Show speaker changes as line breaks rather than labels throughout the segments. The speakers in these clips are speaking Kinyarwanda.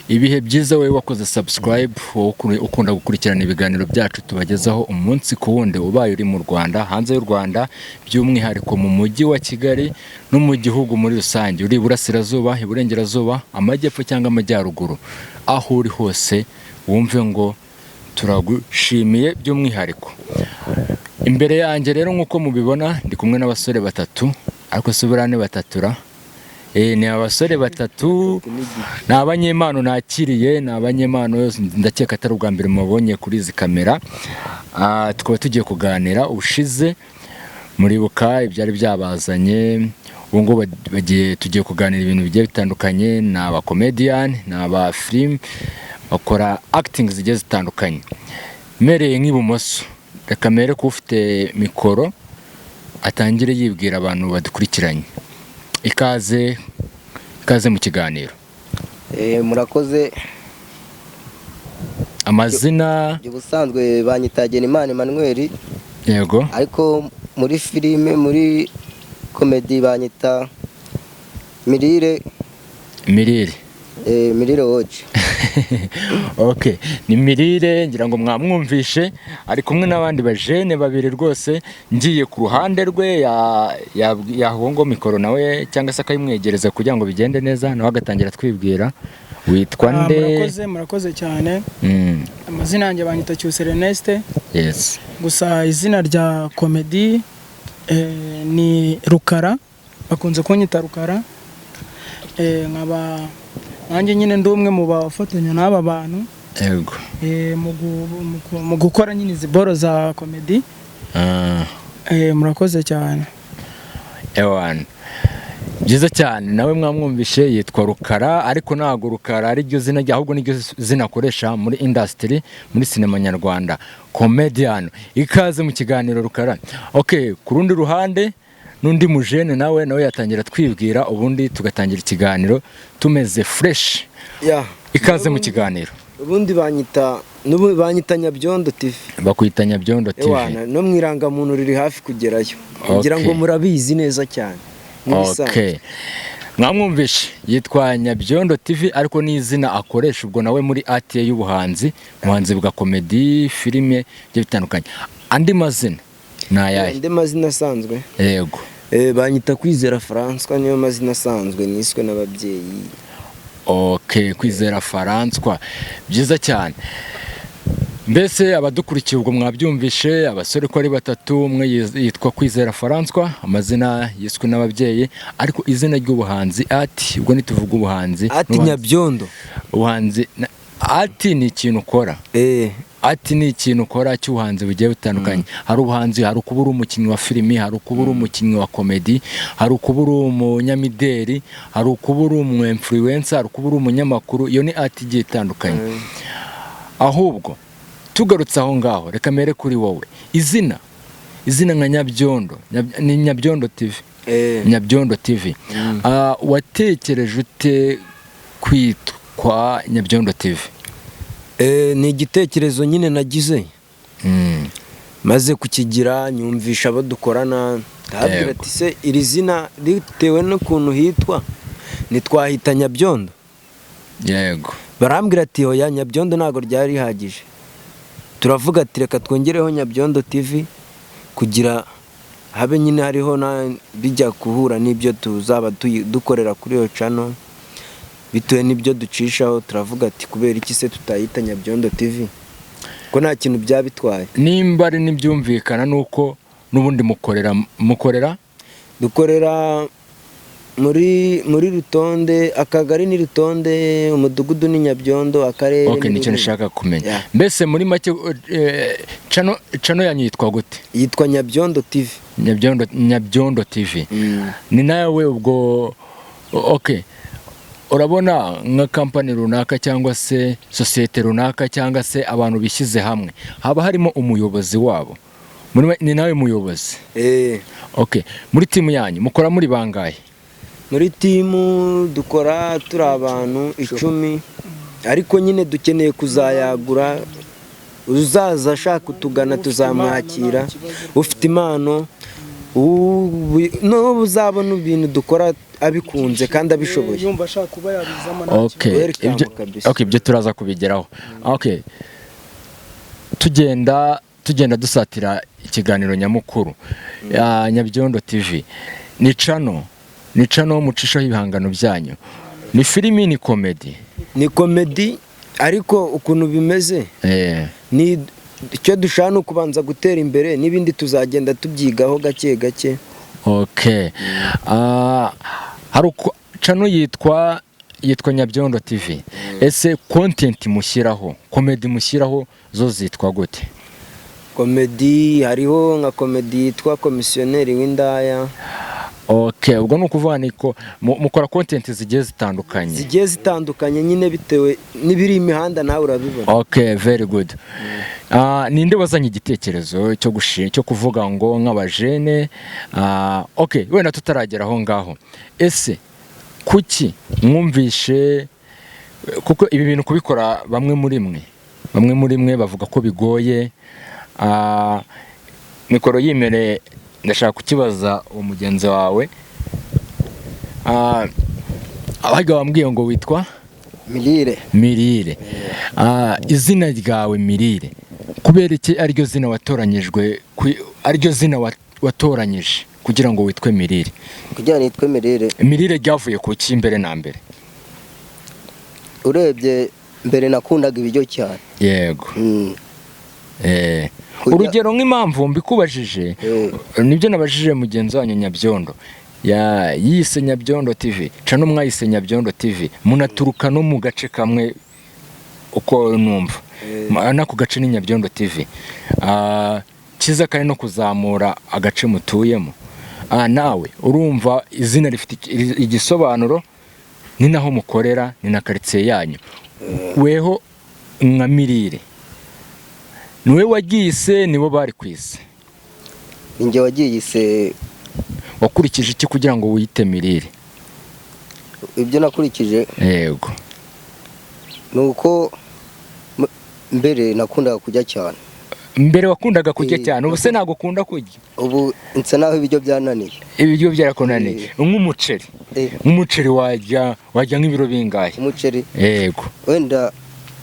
Ibihe byiza wowe wakoze subscribe, wowe ukunda gukurikirana ibiganiro byacu tubagezaho umunsi ku wundi, ubaye uri mu Rwanda, hanze y'u Rwanda, by'umwihariko mu mujyi wa Kigali no mu gihugu muri rusange, uri iburasirazuba, iburengerazuba, amajyepfo cyangwa amajyaruguru, aho uri hose wumve ngo turagushimiye by'umwihariko. Imbere yanjye rero, nk'uko mubibona, ndi kumwe n'abasore batatu, ariko si buriya ni batatu ra? Ni abasore batatu, ni abanyempano nakiriye, ni abanyempano, ndakeka atari ubwa mbere mubonye kuri izi kamera. Tukaba tugiye kuganira. Ubushize muribuka ibyari byabazanye, ubu ngubu bagiye, tugiye kuganira ibintu bigiye bitandukanye. Ni abakomediyani, ni abafilime, bakora acting zigiye zitandukanye. Mpereye nk'ibumoso, reka mere ko ufite mikoro atangire yibwira abantu badukurikiranye. Ikaze, ikaze mu kiganiro.
Murakoze.
Amazina?
Ubusanzwe banyita Hagenimana Emmanuel. Ariko muri filime, muri comedy, banyita Mirire.
Mirire.
Mirire Woji.
Ok, ni Mirire, ngira ngo mwamwumvishe, ari kumwe n'abandi bajene babiri rwose. Ngiye ku ruhande rwe, yahongo mikoro nawe cyangwa se akayimwegereza kugira ngo bigende neza, nawe agatangira twibwira. Witwa nde?
Murakoze, murakoze cyane. Amazina yanjye banyita Cyusa Ernest. Gusa izina rya comedy ni Rukara, bakunze kunyita Rukara. Nkaba nanjye nyine ndi umwe mu bafatanya n'aba bantu mu gukora nyine izi boro za comedy. Murakoze cyane.
Ewan, byiza cyane. Nawe mwamwumvishe, yitwa Rukara, ariko ntabwo Rukara ari ryo zina rye, ahubwo niryo zina akoresha muri industry, muri sinema nyarwanda, comedian. Ikaze mu kiganiro, Rukara. Ok, ku rundi ruhande n'undi mujene nawe yatangira twibwira, ubundi tugatangira ikiganiro tumeze fresh. Ikaze mu kiganiro.
Ubundi banyita, n'ubu banyita Nyabyondo TV.
Bakwita Nyabyondo TV.
Ewana, no mu irangamuntu riri hafi kugerayo, ngira ngo murabizi neza cyane nk'ibisanzwe.
Okay. Mwamwumvishe, yitwa Nyabyondo TV, ariko ni izina akoresha ubwo nawe muri art ye y'ubuhanzi, ubuhanzi bwa comedy, filime bigiye bitandukanye. Andi mazina ni ayahe?
Andi mazina asanzwe?
Yego.
Banyita Kwizera François, niyo mazina asanzwe niswe n'ababyeyi.
Ok, Kwizera François, byiza cyane. Mbese abadukurikiye ubwo mwabyumvishe, abasore ko ari batatu, umwe yitwa Kwizera François, amazina yiswe n'ababyeyi, ariko izina ry'ubuhanzi ati, ubwo nituvuga ubuhanzi
ati
n'ubuhanzi-
Nyabyondo.
Ubuhanzi ati ni ikintu ukora. Ati ni ikintu ukora cy'ubuhanzi bugiye butandukanye. Hari ubuhanzi, hari ukuba uri umukinnyi wa filimi, hari ukuba uri umukinnyi wa comedy, hari ukuba uri umunyamideli, hari ukuba uri umu influencer, hari ukuba uri umunyamakuru. Iyo ni ati igiye itandukanye. Ahubwo tugarutse aho ngaho, reka mere kuri wowe. Izina nka Nyabyondo, ni Nyabyondo TV?
Eh.
Nyabyondo TV. Watekereje ute kwitwa Nyabyondo TV?
Ni igitekerezo nyine nagize, maze kukigira nyumvisha abo dukorana, ndababwira ati: "Se iri zina ritewe n'ukuntu hitwa, ntitwahita Nyabyondo?" Barambwira ati: "Oya, Nyabyondo ntabwo ryari rihagije." Turavuga ati: "Reka twongereho Nyabyondo TV kugira habe nyine hariho bijya guhura n'ibyo tuzaba dukorera kuri iyo channel, bitewe n'ibyo ducishaho." Turavuga ati: "Kubera iki se tutayita Nyabyondo TV, ko nta kintu byaba bitwaye?"
Nimba ari n'ibyumvikana, ni uko n'ubundi mukorera
Dukorera muri Rutonde, akagari ni Rutonde, umudugudu ni Nyabyondo, akarere
Ok,
ni
nicyo
Rulindo.
nshaka kumenya. Mbese muri make, channel yanyu yitwa gute?
Yitwa Nyabyondo TV.
Nyabyondo TV. Ni nawe ubwo. Ok, urabona nka kampani runaka cyangwa se sosiyete runaka cyangwa se abantu bishyize hamwe, haba harimo umuyobozi wabo. Ni nawe muyobozi?
Eh.
Ok, muri timu yanyu mukora muri bangahe?
Muri timu dukora turi abantu 10, ariko nyine dukeneye kuzayagura. Uzaza ashaka kutugana tuzamwakira, ufite impano. N'ubu uzabona ibintu dukora abikunze kandi abishoboye.
Yumva ashaka kuba yabizamo nta
Okay.
kibazo.
Welcome kabisa.
Okay, ibyo turaza kubigeraho. Okay. Tugenda dusatira ikiganiro nyamukuru ya Nyabyondo TV. Ni channel mucishaho ibihangano byanyu. Ni filimi, ni comedy?
Ni comedy, ariko ukuntu bimeze, ni icyo dushaka ni ukubanza gutera imbere, n'ibindi tuzagenda tubyigaho gake gake.
Okay. Hari uko channel yitwa Nyabyondo TV. Ese content mushyiraho, comedy mushyiraho zo zitwa gute?
Comedy, hariho nka comedy yitwa Komisiyoneri w'Indaya.
Okay, ubwo ni ukuvuga niko mukora content zigiye zitandukanye.
Zigiye zitandukanye nyine, bitewe n'ibiri imihanda, nawe urabibona.
Okay, very good. Ninde wazanye igitekerezo cyo kuvuga ngo nk'abajene, okay, wenda tutaragera aho ngaho. Ese kuki mwumvishe, kuko ibi bintu kubikora bamwe muri mwe bavuga ko bigoye. Mikoro yimere, ndashaka kukibaza uwo mugenzi wawe. Abaga wambwiye ngo witwa?
Mirire.
Mirire. Izina ryawe Mirire, kubera iki ariryo zina watoranyijwe, ariryo zina watoranyije kugira ngo witwe Mirire?
Kugira nitwe Mirire.
Mirire ryavuye ku ki mbere na mbere?
Urebye mbere nakundaga ibiryo cyane.
Urugero nk'impamvu mbikubajije, nibyo nabajije mugenzi wanyu Nyabyondo, ya yise Nyabyondo TV, channel mwayise Nyabyondo TV, munaturuka no mu gace kamwe uko numva. N'ako gace ni Nyabyondo TV. Cyiza kandi no kuzamura agace mutuyemo. Nawe urumva izina rifite igisobanuro, ni naho mukorera, ni na karitsiye yanyu. Weho nka Mirire, niwe waryise, nibo bari kwise?
Ni njye wagiyise.
Wakurikije iki kugira ngo wiyite Mirire?
Ibyo nakurikije ni uko mbere nakundaga kurya cyane.
Mbere wakundaga kurya cyane, ubu se ntabwo ukunda kurya?
Ubu nsa naho ibiryo byananiye.
Ibiryo byarakunaniye. Nk'umuceri, nk'umuceri warya nk'ibiro bingahe?
Umuceri?
Yego.
Wenda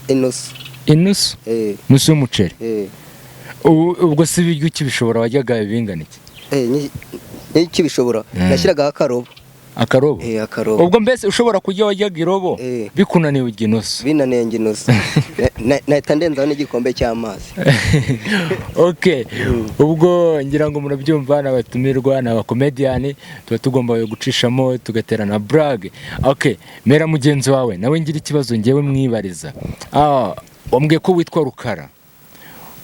inusu.
Inusu?
Eh.
Nusu y'umuceri?
Eh.
Ubwo si ibiryo ukibishobora wajyaga bingana iki?
N'ikibishobora, nashyiragaho akarobo.
Akarobo?
Eh, akarobo.
Ubwo mbese ushobora kurya wajyaga irobo, bikunaniye urya inusu?
Binaniye njye inusu. Nahita ndenzaho n'igikombe cy'amazi.
Okay, ubwo ngira ngo murabyumva, ni abatumirwa, ni abakomediyani, tuba tugomba gucishamo tugatera na blague. Okay, mera mugenzi wawe nawe ngira ikibazo ngewe mwibariza. Wambwiye ko witwa Rukara.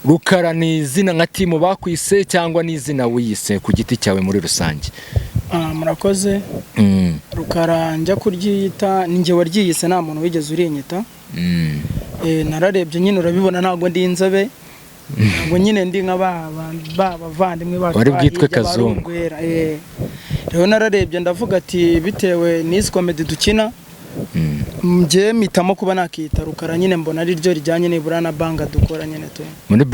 Rukara ni izina nka team bakwise cyangwa ni izina wiyise ku giti cyawe muri rusange?
Murakoze. Rukara njya kuryiyita ni njye waryiyise, nta muntu wigeze urinyita. Nararebye nyine, urabibona ntabwo ndi inzobe, ntabwo nyine ndi nka ba bavandimwe bacu
Wari bwitwe
hirya
Kazungu.
barungwera. Rero nararebye ndavuga ati bitewe n'izi comedy dukina, njye mpitamo kuba nakita Rukara nyine, mbona ari ryo rijyanye nibura na banga dukora nyine tu.
Muri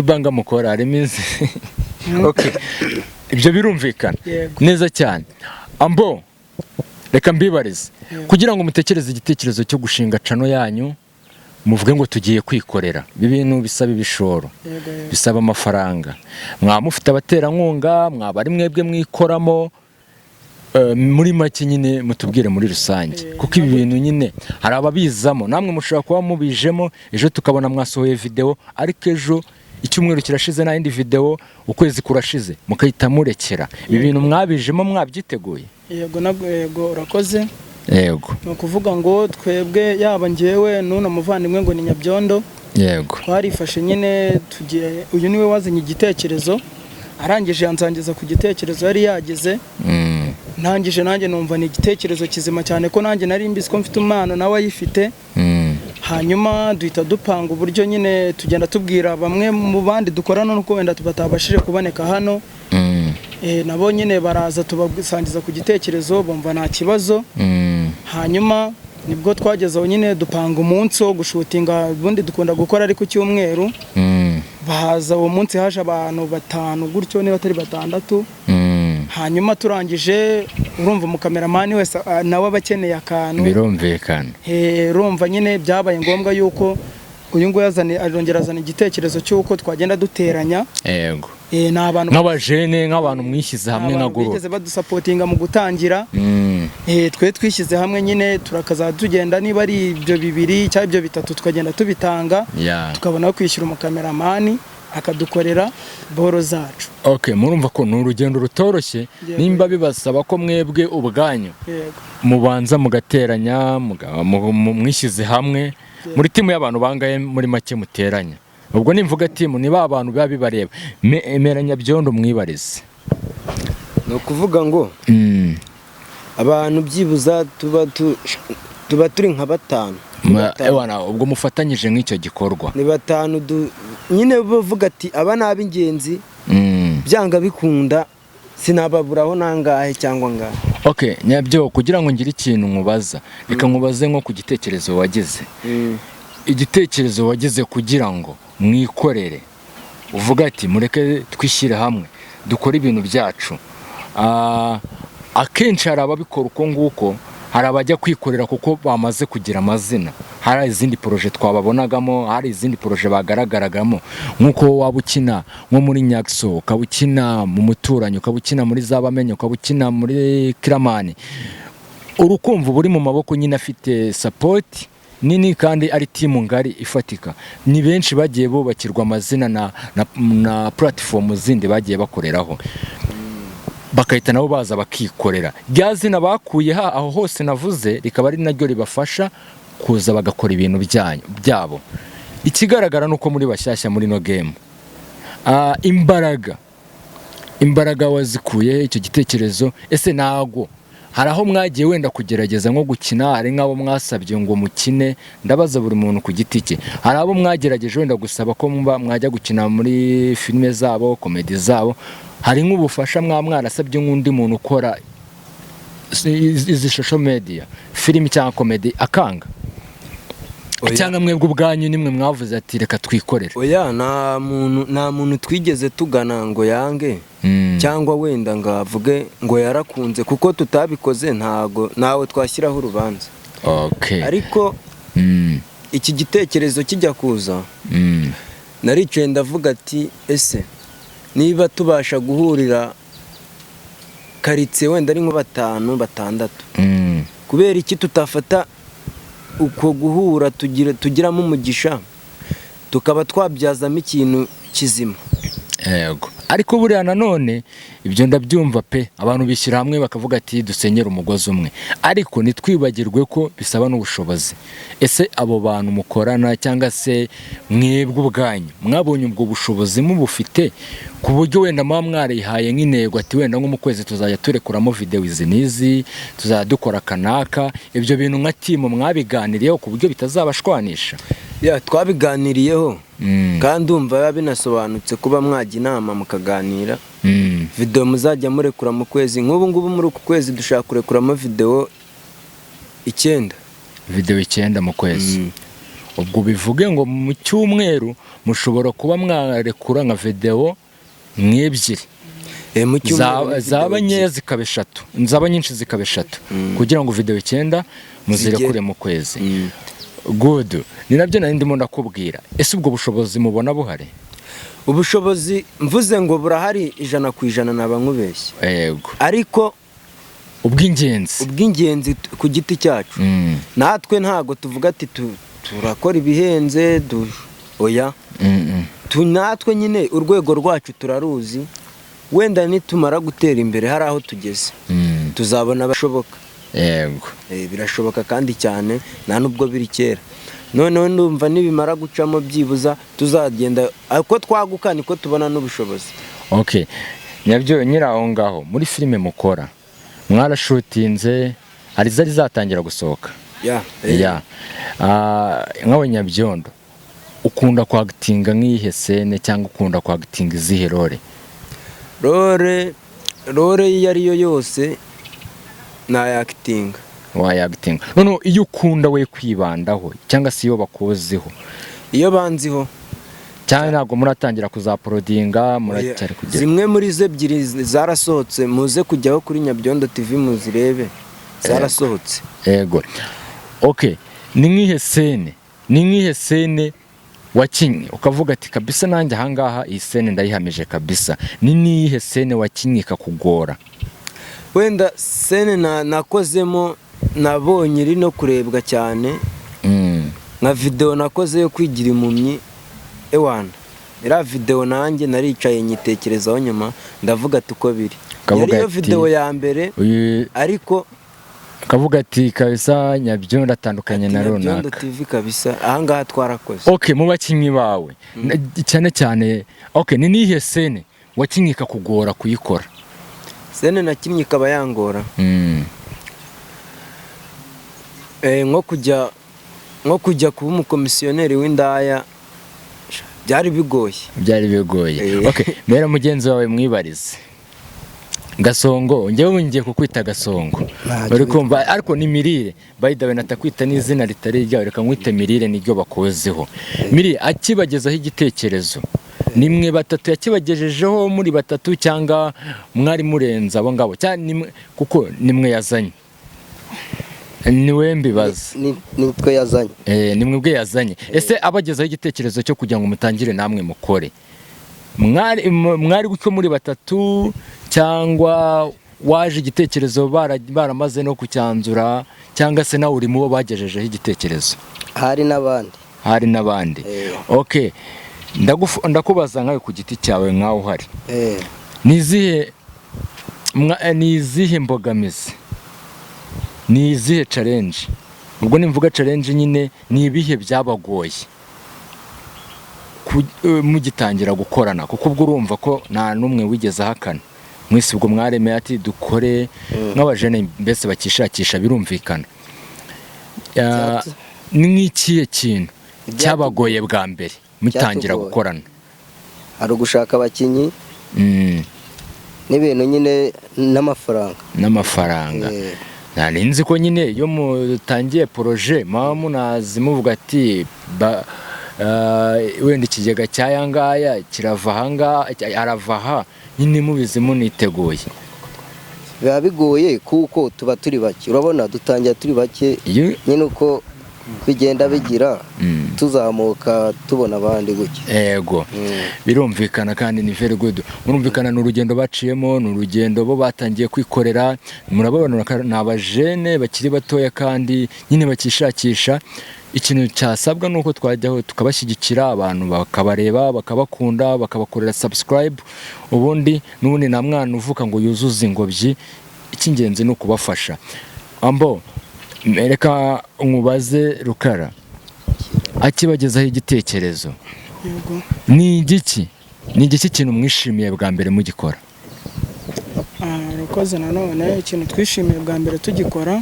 banga mukora harimo izi. Okay, ibyo birumvikana.
Yego.
Neza cyane. Ambo reka mbibarize,
Yego.
kugira ngo mutekereze igitekerezo cyo gushinga channel yanyu, muvuge ngo tugiye kwikorera, ibi bintu bisaba ibishoro,
Yego, yego.
bisaba amafaranga. Mwaba mufite abaterankunga, mwaba ari mwebwe mwikoramo? Muri make nyine mutubwire muri rusange, kuko ibi bintu nyine hari ababizamo, namwe mushobora kuba mubijemo, ejo tukabona mwasohoye video, ariko ejo icyumweru kirashize nta yindi video, ukwezi kurashize mukahita murekera. Ibi bintu mwabijemo mwabyiteguye?
Yego, nabwo yego, urakoze.
Yego.
Ni ukuvuga ngo twebwe, yaba njyewe n'uno muvandimwe ngo ni Nyabyondo, twarifashe nyine tugiye. Uyu niwe wazanye igitekerezo, arangije yansangiza ku gitekerezo yari yagize. Ntangije nanjye numva ni igitekerezo kizima cyane, ko nanjye nari mbizi ko mfite umwana nawe ayifite. Hanyuma duhita dupanga uburyo nyine, tugenda tubwira bamwe mu bandi dukorana, nuko wenda batabashije kuboneka hano. Nabo nyine baraza, tubasangiza ku gitekerezo, bumva nta kibazo. Hanyuma nibwo twageze aho nyine dupanga umunsi wo gushutinga, ubundi dukunda gukora ari ku cyumweru. Bahaza uwo munsi haje abantu batanu gutyo, niba atari batandatu. Hanyuma turangije, urumva umukameramani wese nawe aba akeneye akantu.
Birumvikana.
Urumva nyine byabaye ngombwa yuko uyu nguyu arongera azana igitekerezo cy'uko twagenda duteranya.
Yego.
Ni abantu
nk'abajene, nk'abantu mwishyize hamwe nka
abantu
group.
bigeze badusapotinga mu gutangira. Twe twishyize hamwe nyine, turakaza tugenda, niba ari ibyo bibiri cyangwa ibyo bitatu, tukagenda tubitanga, tukabona kwishyura umukameramani akadukorera boro zacu.
Okay, murumva ko ni urugendo rutoroshye.
Yego.
Nimba bibasaba ko mwebwe ubwanyu
Yego.
mubanza mugateranya, mwishyize hamwe muri timu y'abantu bangahe muri make muteranya? Ubwo nimvuga timu, ni ba bantu biba bibareba. Emeranya Byondo, mwibarize.
Ni ukuvuga ngo abantu byibuza tuba turi nka batanu.
Ewana, ubwo mufatanyije nk'icyo gikorwa.
Ni batanu nyine bavuga ati aba ni ab'ingenzi, byanga bikunda sinababuraho nangahe cyangwa ngahe.
Okay, Nyabyo, kugira ngo ngire ikintu nkubaza, reka nkubaze nko ku gitekerezo wagize. Igitekerezo wagize kugira ngo mwikorere, uvuga ati mureke twishyire hamwe dukore ibintu byacu. Akenshi hari ababikora uko nguko, hari abajya kwikorera kuko bamaze kugira amazina, hari izindi projet twababonagamo, hari izindi projet bagaragaragamo, nk'uko waba ukina nko muri Nyakso, ukaba ukina mu Muturanyi, ukaba ukina muri Zabamenye, ukaba ukina muri Kiramani, urukumva uba uri mu maboko nyine afite support nini kandi ari timu ngari ifatika. Ni benshi bagiye bubakirwa amazina na platform zindi bagiye bakoreraho, bagahita nabo baza bakikorera rya zina bakuye ha aho hose navuze, rikaba ari naryo ribafasha kuza bagakora ibintu byanyu byabo. Ikigaragara ni uko muri bashyashya muri no game. Imbaraga wazikuye icyo gitekerezo? Ese ntago hari aho mwagiye wenda kugerageza nko gukina, hari nk'abo mwasabye ngo mukine? Ndabaza buri muntu ku giti cye. Hari abo mwagerageje wenda gusaba ko muba mwajya gukina muri filime zabo, komedi zabo? Hari nk'ubufasha mwaba mwarasabye nk'undi muntu ukora izi social media, filimi cyangwa komedi, akanga?
Oya.
Cyangwa mwebwe ubwanyu nimwe mwavuze ati reka twikorere?
Oya, nta muntu twigeze tugana ngo yange, cyangwa wenda ngo avuge ngo yarakunze kuko tutabikoze. Ntago ntawe twashyiraho urubanza. Ariko iki gitekerezo kijya kuza, naricaye ndavuga ati ese niba tubasha guhurira karitsiye wenda ari nko batanu, batandatu, kubera iki tutafata uko guhura tugiramo umugisha, tukaba twabyazamo ikintu kizima?
Yego, ariko buriya nanone ibyo ndabyumva pe, abantu bishyira hamwe bakavuga ati dusenyere umugozi umwe, ariko ntitwibagirwe ko bisaba n'ubushobozi. Ese abo bantu mukorana cyangwa se mwebwe ubwanyu mwabonye ubwo bushobozi mubufite, ku buryo wenda muba mwarihaye nk'intego ati wenda nko mu kwezi tuzajya turekuramo videwo izi n'izi, tuzajya dukora kanaka? Ibyo bintu nka timu mwabiganiriyeho ku buryo bitazabashwanisha?
Ya, twabiganiriyeho, kandi umva biba binasobanutse kuba mwajya inama mukaganira videwo muzajya murekura mu kwezi. Nk'ubu ngubu muri uku kwezi dushaka kurekuramo videwo 9.
Videwo 9 mu kwezi. Ubwo bivuge ngo mu cyumweru mushobora kuba mwarekura nka videwo nk'ebyiri?
Mu cyumweru ni
Zaba
videwo
nkeya
ebyiri.
zikaba eshatu, zaba nyinshi zikaba eshatu, kugira ngo videwo 9 muzirekure mu kwezi. Good, ni nabyo nari ndimo ndakubwira. Ese ubwo bushobozi mubona buhari?
Ubushobozi mvuze ngo burahari 100% naba nkubeshye. Ariko
Ubw'ingenzi.
Ubw'ingenzi ku giti cyacu, natwe ntago tuvuga ati turakora ibihenze, oya. Natwe nyine urwego rwacu turaruzi. Wenda nitumara gutera imbere hari aho tugeze, tuzabona abashoboka. Birashoboka kandi cyane, nta nubwo biri kera. Noneho ndumva nibimara gucamo byibuza tuzagenda uko twaguka niko tubona n'ubushobozi.
Okay, nyabyo nyiri aho ngaho muri filime mukora, mwarashutinze, hari zari zatangira gusohoka?
Ya.
Ya. Nkawe Nyabyondo, ukunda kwagitinga nk'iyihe scène, cyangwa ukunda kwagitinga izihe role?
Role iyo ari yo yose nayakitinga.
Wayagitinga. Noneho iyo ukunda we kwibandaho, cyangwa se iyo bakuziho?
Iyo banziho
Cyane ntabwo muratangira kuzauploadinga, muracyari kugira?
Zimwe muri zo ebyiri zarasohotse. Muze kujyaho kuri Nyabyondo TV muzirebe, zarasohotse.
Yego, okay. Ni nk'ihe scene wakinnye ukavuga ati: "Kabisa nanjye ahangaha iyi scene ndayihamije kabisa"? Ni n'iyihe scene wakinnye ikakugora?
Wenda scene nakozemo nabonye iri no kurebwa cyane, nka videwo nakoze yo kwigira impumyi. Ewana, iriya videwo nanjye naricaye nyitekerezaho, nyuma ndavuga ati uko biri,
Kavuga
yari yo
ati-
videwo ya mbere, ariko
Kavuga ati: "Kabisa Nyabyondo atandukanye na
Nyabyondo
runaka."
TV kabisa, ahangaha twarakoze.
Okay, mu bakinnyi bawe cyane cyane, okay, ni nihe scene wakinnye ikakugora kuyikora?
Scene nakinnye ikaba yangora, nko kujya kuba umukomisiyoneri w'indaya, byari bigoye.
Byari bigoye. Okay, mbere mugenzi wawe mwibarize. Gasongo, njyewe ngiye kukwita Gasongo.
Ntacyo.
Uri kumva, ariko ni Mirire. By the way, natakwita n'izina ritari iryawe, reka nkwite Mirire, niryo bakozeho. Mirire akibagezaho igitekerezo, ni mwe batatu yakibagejejeho muri batatu, cyangwa mwari murenze abo ngabo, cyangwa nimwe, kuko nimwe yazanye? Niwe mbibaza.
Nitwe yazanye.
Ni mwebwe yazanye. Ese abagezaho igitekerezo cyo kugira ngo mutangire namwe mukore, mwari gutyo muri batatu, cyangwa waje igitekerezo baramaze no kucyanzura, cyangwa se nawe uri mu bo bagejejeho igitekerezo?
Hari n'abandi.
Hari n'abandi. Okay, ndakubaza nkawe ku giti cyawe, nkawe uhari, ni izihe mbogamizi, ni izihe challenge? Ubwo nimvuga challenge nyine, ni ibihe byabagoye mugitangira gukorana? Kuko ubwo urumva ko nta n'umwe wigeze ahakana mwese, ubwo mwaremeye ati dukore nk'abajene mbese bakishakisha, birumvikana. Ni nk'ikihe kintu cyabagoye bwa mbere mutangira
Byatugoye.
gukorana?
Hari ugushaka abakinnyi n'ibintu nyine n'amafaranga.
N'amafaranga. Nari nzi ko nyine iyo mutangiye projet muba munazi, muvuga ati wenda ikigega cy'aya ngaya kirava ahangaha, arava aha, nyine mubizi muniteguye.
Biba bigoye kuko tuba turi bake, urabona dutangira turi bake.
Iyo
Nyine uko bigenda bigira, tuzamuka tubona abandi gutya.
Ego. Birumvikana kandi ni very good. Murumvikana, ni urugendo baciyemo, ni urugendo bo batangiye kwikorera. Murababona ko ni abajene bakiri batoya kandi nyine bakishakisha. Ikintu cyasabwa ni uko twajyaho tukabashyigikira, abantu bakabareba, bakabakunda, bakabakorera subscribe. Ubundi n'ubundi nta mwana uvuka ngo yuzuze ingobyi, icy'ingenzi ni ukubafasha. Ambo, reka nkubaze, Rukara akibagezaho igitekerezo,
Yego.
ni igiki kintu mwishimiye bwa mbere mugikora?
Urakoze nanone. Ikintu twishimiye bwa mbere tugikora,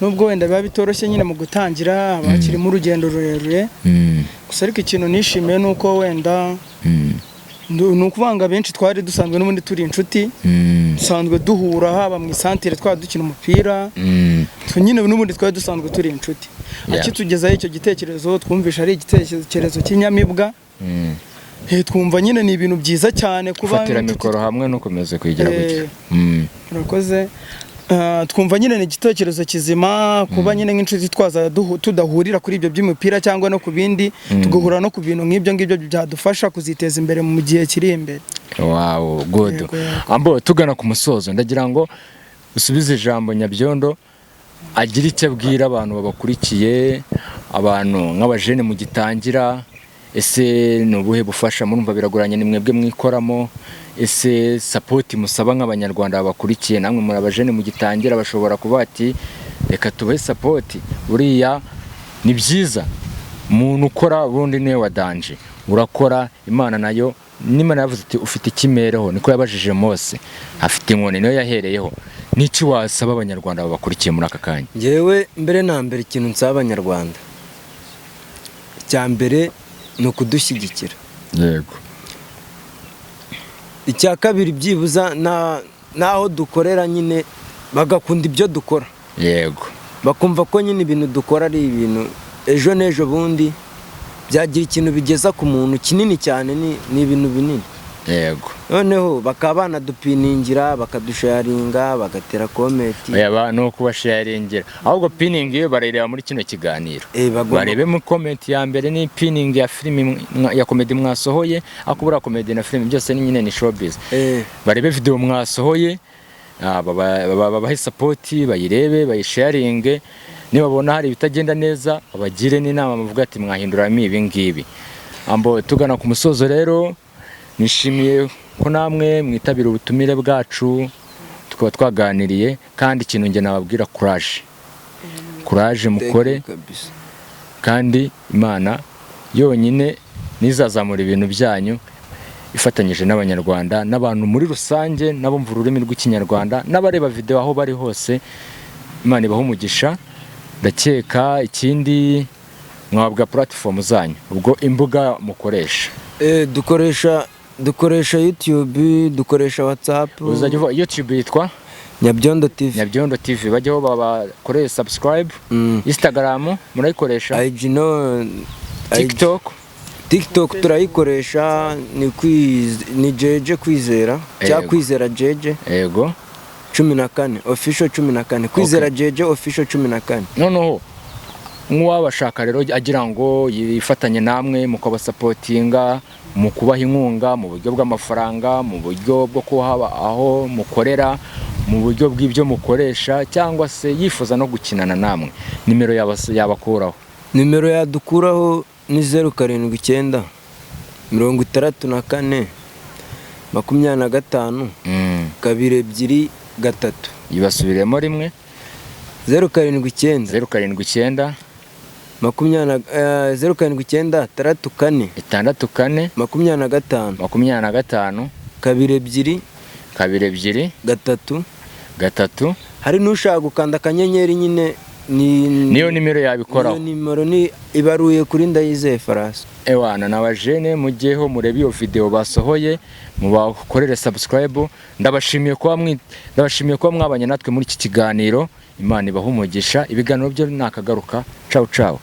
nubwo wenda biba bitoroshye nyine mu gutangira, haba hakirimo urugendo rurerure, gusa ariko ikintu nishimiye ni uko wenda ni ukuvuga ngo abenshi twari dusanzwe n'ubundi turi inshuti, dusanzwe duhura haba mu isantire, twaba dukina umupira, nyine n'ubundi twari dusanzwe turi inshuti. Akitugezaho icyo gitekerezo, twumvisha ari igitekerezo cy'inyamibwa. Twumva nyine ni ibintu byiza cyane kuba
Fatira mikoro hamwe nukomeze kwigira gutya.
Urakoze. Twumva nyine ni igitekerezo kizima kuba nyine nk'inshuti twaza tudahurira kuri ibyo by'imipira cyangwa no ku bindi, tugahura no ku bintu nk'ibyo ngibyo byadufasha kuziteza imbere mu gihe kiri imbere.
Wow, good.
Yego.
Ambo, tugana ku musozo, ndagira ngo usubize ijambo Nyabyondo, agire icyo abwira abantu babakurikiye, abantu nk'abajene mugitangira. Ese ni ubuhe bufasha? Murumva biragoranye, ni mwebwe mwikoramo. Ese support musaba nk'abanyarwanda babakurikiye, namwe muri abajene mugitangira, bashobora kuba ati reka tubahe support? Buriya ni byiza, umuntu ukora ubundi niwe wa danger. Urakora, Imana nayo n'Imana yavuze ati ufite ikimereho, niko yabajije Mose, afite inkoni, niyo yahereyeho. N'iki wasaba abanyarwanda babakurikiye muri aka kanya?
Ngewe mbere na mbere ikintu nsaba abanyarwanda, icya mbere ni ukudushyigikira. Icya kabiri, byibuza n'aho dukorera nyine bagakunda ibyo dukora, bakumva ko nyine ibintu dukora ari ibintu ejo n'ejo bundi Byagira ikintu bigeza ku muntu kinini cyane, ni ibintu binini. Noneho bakaba banadupiningira, bakadusharinga, bagatera comment.
Oya, ni ukubasharingira, ahubwo pinning iyo barayireba muri kino kiganiro.
Bagomba
Barebe muri comment ya mbere ni pinning ya filimi ya comedy mwasohoye, ariko buriya comedy na filimi byose ni nyine ni showbiz. Barebe video mwasohoye, babahe support, bayirebe, bayisharinge. Nibabona hari ibitagenda neza, babagire n'inama, bavuga ati mwahinduramo ibi ngibi. Ambo tugana ku musozo rero, nishimiye ko namwe mwitabira ubutumire bwacu, tukaba twaganiriye. Kandi ikintu njye nababwira, courage, courage, mukore.
Thank you kabisa.
Kandi Imana yonyine nizazamura ibintu byanyu ifatanyije n'Abanyarwanda n'abantu muri rusange, n'abumva ururimi rw'Ikinyarwanda n'abareba video aho bari hose. Imana ibahe umugisha. Ndakeka ikindi mwabwa platform zanyu, ubwo imbuga mukoresha.
Dukoresha YouTube, dukoresha WhatsApp.
Uzajya uvuga YouTube yitwa
Nyabyondo TV.
Nyabyondo TV, bajyeho babakoreye subscribe. Instagram murayikoresha?
IG no.
TikTok?
TikTok turayikoresha, ni Jeje Kwizera cyangwa Kwizera Jeje 14 official, 14 Kwizera Jeje official 14.
Noneho nk'uwabashaka rero agira ngo yifatanye namwe mukabasapotinga, mu kubaha inkunga mu buryo bw'amafaranga, mu buryo bwo kuhaba aho mukorera, mu buryo bw'ibyo mukoresha, cyangwa se yifuza no gukinana namwe, nimero yabakuraho?
Nimero yadukuraho ni 079 64 25 223.
Yibasubiremo rimwe.
079.
079.
Makumyabiri na 079 64.
64.
25.
25.
22.
22.
3.
3.
Hari n'ushaka gukanda akanyenyeri nyine ni
Niyo nimero yabikoraho.
Niyo nimero ni ibaruye kuri Ndayizeye Farasi.
Ewana, n'abajene mujyeho murebe iyo video basohoye, mubakorere subscribe. Ndabashimiye kuba mwabanye natwe muri iki kiganiro. Imana ibahe umugisha. Ibiganiro byo nakagaruka. Ciao ciao.